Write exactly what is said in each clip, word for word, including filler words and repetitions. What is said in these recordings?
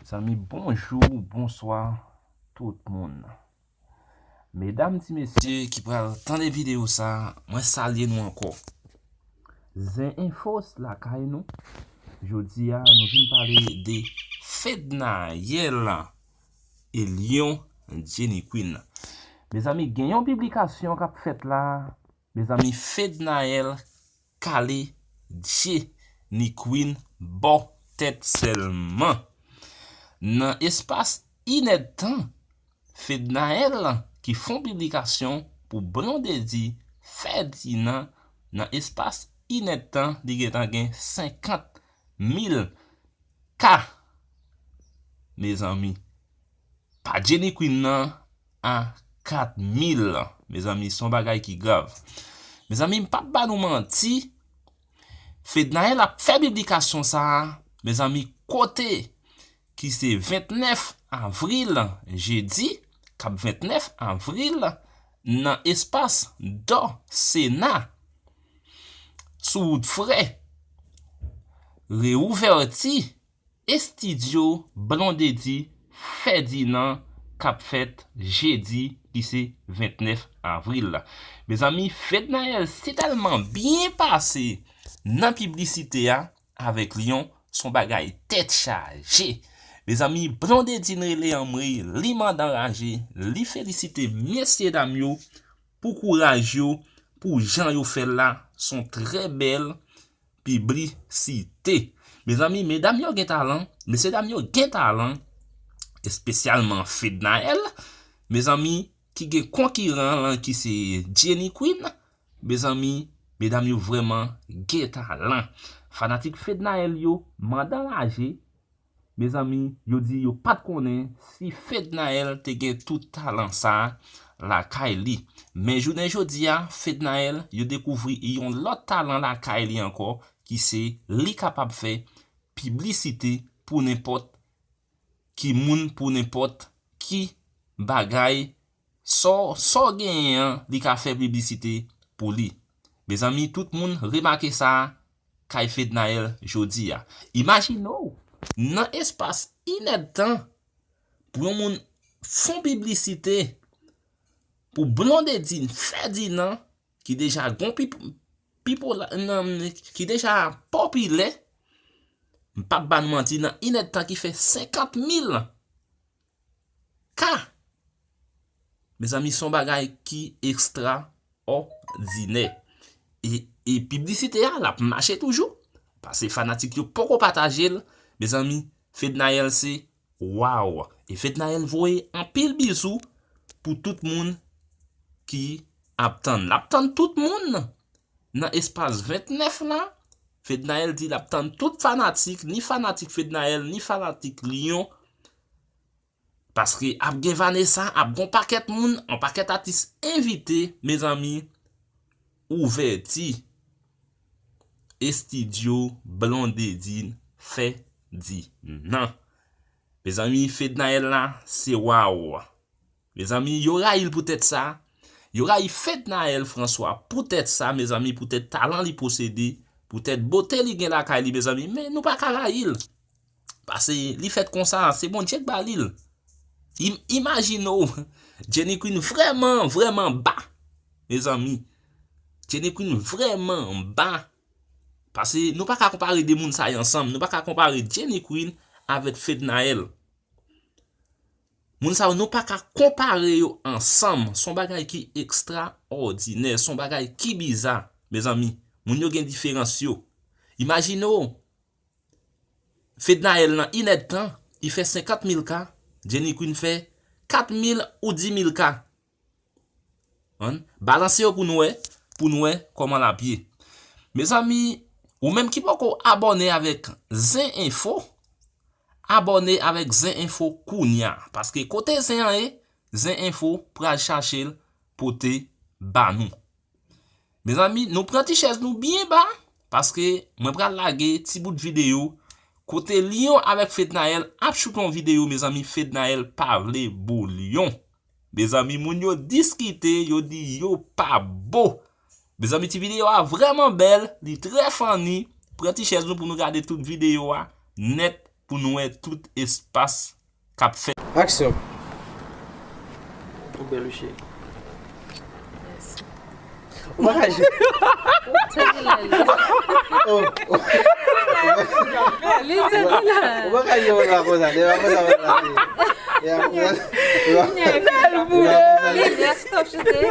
Zanmi, bonjou, bonswa, tout moun. Medam, ti mesye ki pral tande videyo sa, mwen salye nou ankò. Zen Enfos lakay nou. Jodi a, nou vin pale de Fednaelle e Lyon Jenny Queen. Mezanmi, gen yon piblikasyon k ap fèt la. Mezanmi, Fednaelle kale Jenny Queen bò tèt sèlman. Nan espas inèdtan, Fednaelle ki fè yon piblikasyon pou Blondedy Ferdinand, nan espas inèdtan, li gentan gen senkant mil K. Mezanmi, pa Jenny Queen nan a kat mil. Mezanmi, se yon bagay ki grav. Mezanmi, m p ap ba nou manti, Fednaelle ap fè piblikasyon sa a, mezanmi, kote ki se ventnèf avril, jedi, k ap ventnèf avril, nan espas Dò Sena, sou wout Frè, reouvèti estidyo Blondedy Ferdinand k ap fèt jedi ki se ventnèf avril la. Mezanmi, Fednaelle si tèlman byen pase nan piblisite a avèk Lyon, se yon bagay tèt chaje. Mezanmi, Blondedy rele anmwe, li mande anraje, li felisite mesyedam yo pou kouraj yo, pou jan yo fè l la, se yon trè bèl piblisite. Mezanmi, medam yo gen talan, mesyedam yo gen talan, espesyalman Fednaelle, mezanmi, ki gen konkiran lan ki se Jenny Queen, mezanmi, medam yo vrèman gen talan. Fanatik Fednaelle yo mande anraje, mezanmi, yo di yo pa t konnen si Fednaelle te gen tout talan sa a lakay li. Men jounen jodi a, Fednaelle, yo dekouvri yon lòt talan lakay li ankò, ki se li kapab fè piblisite pou nenpòt ki moun, pou nenpòt ki bagay, sa w, sa w genyen an, li ka fè piblisite pou li. Mezanmi, tout moun remake sa kay Fednaelle jodi a. Imajine w, nan espas inèdtan, pou yon moun fè yon piblisite pou Blondedy Ferdinand, ki deja gon pip-, pipo la, nan, ki deja popilè, m p ap ba n manti, nan inèdtan ki fè senkant mil K. Mezanmi, se yon bagay ki ekstraòdinè. E, e piblisite a, l ap mache toujou. Paske fanatik yo poko pataje l. Mezanmi, Fednaelle se waw. E Fednaelle voye anpil bizou pou tout moun ki ap tann. L ap tann tout moun nan espas ventnèf la. Fednaelle di l ap tann tout fanatik, ni fanatik Fednaelle, ni fanatik Lyon. Paske ap gen Vanessa, ap gon pakèt moun, yon pakèt atis envite, mezanmi, ouvèti estidyo Blondedy Ferdinand. Mezanmi, Fednaelle la, se waw. Mezanmi, yo rayi l poutèt sa. Yo rayi Fednaelle François poutèt sa, mezanmi, poutèt talan li posede, poutèt bote li gen lakay li, mezanmi. Men nou pa ka rayi l. Paske li fèt konsa, se Bondye k ba li l. Im-, imajine w, Jenny Queen vrèman, vrèman ba. Mezanmi, Jenny Queen vrèman ba. Paske nou pa ka konpare de moun sa yo ansanm. Nou pa ka konpare Jenny Queen avèk Fednaelle. Moun sa yo, nou pa ka konpare yo ansanm. Se yon bagay ki ekstraòdinè, se yon bagay ki biza, mezanmi. Moun yo gen diferans yo. Imajine w, Fednaelle nan inèdtan, li fè senkant mil K, Jenny Queen fè kat mil ou di mil K. An, balanse yo pou nou wè, pou nou wè kòman l ap ye. Mezanmi, ou menm ki poko abòne avèk Zen Enfo, abòne avèk Zen Enfo kounya. Paske kote Zen an ye, Zen Enfo pral chache l pote ba nou. Mezanmi, nou pran ti chèz nou byen ba, paske mwen pral lage ti bout videyo kote Lyon avèk Fednaelle ap choute yon videyo, mezanmi, Fednaelle pa vle bo Lyon. Mezanmi, moun yo diskite, yo di yo pa bo. Mezanmi, ti videyo a vrèman bèl, li trè funny. Pran ti chèz nou pou nou gade tout videyo a nèt pou nou wè tout espas k ap fèt. Aksyon. Ou bèl wi cheri. Ou pa ka jwe. Ou pa ka jwe wòl la konsa. Lè pa konsa wòl la te. Lè pa konsa.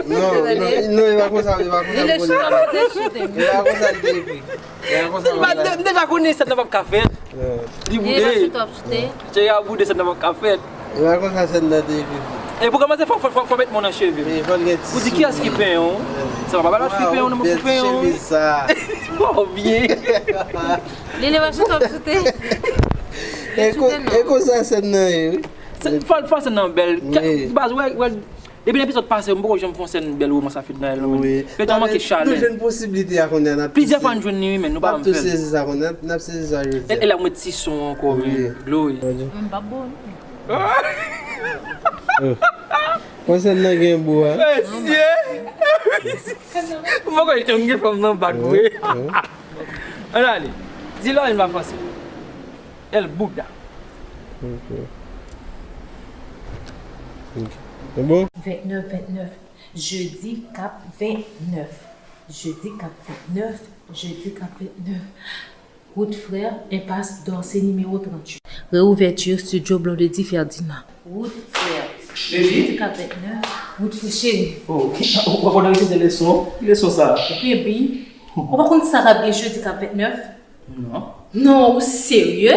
Non, non, non, e pa konsa, e pa konsa. E pa konsa li te ekri. M deja konnen sèn nan p ap ka fèt. Li boude. Cheri a boude, sèn nan p ap ka fèt. E pa konsa sèn nan te ekri. E pou kòmanse, fò, fò, fò, fò met men nan cheve m. Pou di kiyès ki penyen w. Se pa papa la ki penyen w, nan mwen ki penyen w. Bon, byen. Li leve sou top soute. E konsa sèn nan ye, wi. Fò, fò sèn nan bèl. Baz, wè, wè. Depi nan epizòd pase, m poko janm fè yon sèn bèl romans a Fednaelle non, men. Fednaelle manke chalè. Nou jwenn posiblite a kounye a, n ap tou sezi sa. N ap tou sezi sa kounye a, n ap sezi sa jodi a. E l ap met ti son ankò, men. Glory. M p ap bon. Fò sèn nan gen bou a. Mesye! M poko janm gen fanm nan bak vre. Ann ale. Di Lorraine pa franse. El Buda. Ok. Ok. Se bon? Vennèf, vennèf. Jedi k ap vennèf. Jedi k ap vennèf. Jedi k ap vennèf. Wout Frè, enpas Dòse nimewo tranntuit. Reouvèti Estidyo Blondedy Ferdinand. Wout Frè. Jedi k ap vennèf. Wout Frè cheri. Oh, w ap repete leson? Ki leson sa? Baby, ou pa konn sa k ap gen jedi k ap vennèf? Non. Non, ou serye?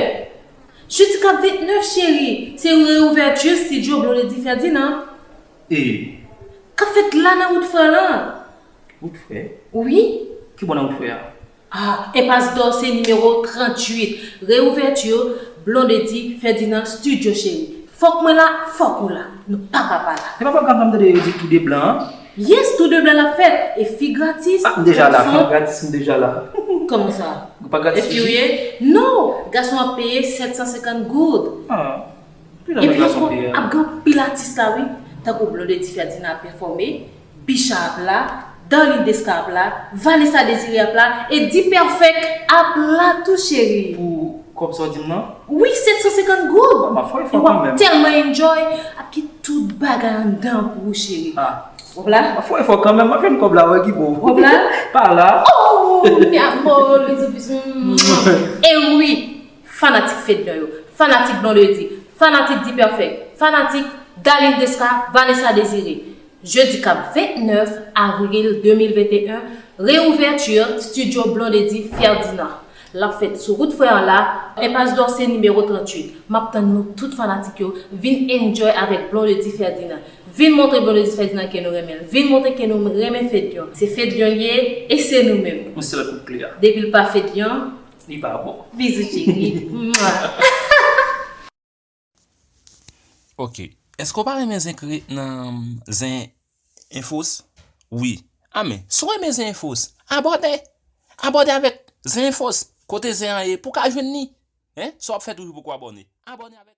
Jedi k ap vennèf, cheri, se reouvèti Estidyo Blondedy Ferdinand. E? K ap fèt la nan Wout Frè lan. Wout Frè? Wi. Ki bò nan Wout Frè a? Ah, enpas Dòse nimewo tranntuit. Reouvèti Blondedy Ferdinand Studio, cheri. Fòk mwen la, fòk ou la. Nou pa ka pa la. Se pa pwogram sa m tande yo di tou de blan an? Yes, tou de blan l ap fèt. E fi gratis, gason. Ah, m deja la, fi gratis, m deja la. Kòman sa? Ou pa gratis toujou? E fi w ye? Non! Gason ap peye sèt san senkant goud. Ah. Epi ankò, ap gen anpil atis la wi, tankou Blondedy Ferdinand ap pèfòme, Bicha ap la, Darline Desca ap la, Vanessa Désiré ap la, e D-Perfect ap la tou cheri. Pou kòb sa w di m nan? Wi, sèt san senkant goud. M ap fè efò kanmenm. E w ap tèlman enjoy, ap gen tout bagay anndan pou ou cheri. Ah. W ap la? M ap fè efò kanmenm, m ap jwenn kòb la, wè ki bò. W ap la? Pa la. Oh, mi amor, bisous, bisous. E wi, fanatik Fedlion yo, fanatik Blondedy, fanatik D-Perfect, fanatik Darline Desca, Vanessa Désiré. Jedi k ap vennèf avril de mil venteyen, reouvèti Studio Blondedy Ferdinand. L ap fèt sou wout Frè an la, enpas Dòse nimewo tranntuit. M ap tann nou tout fanatik yo, vin enjoy avèk Blondedy Ferdinand. Vin montre Blondedy Ferdinand ke nou renmen l. Vin montre ke nou renmen Fedlion. Se Fedlion l ye e se nou menm. Mwen se lòt kout kle a. Depi l pa Fedlion, li pa bon. Bizou cheri. Mwa. Ok. Èske w pa renmen zen kre nan zen enfos? Wi. Amen. Si w renmen zen enfos, abòne. Abòne avèk zen enfos. Kote zen an ye pou w ka jwenn li. Hein? Sa w ap fè toujou poko abòne. Abòne avèk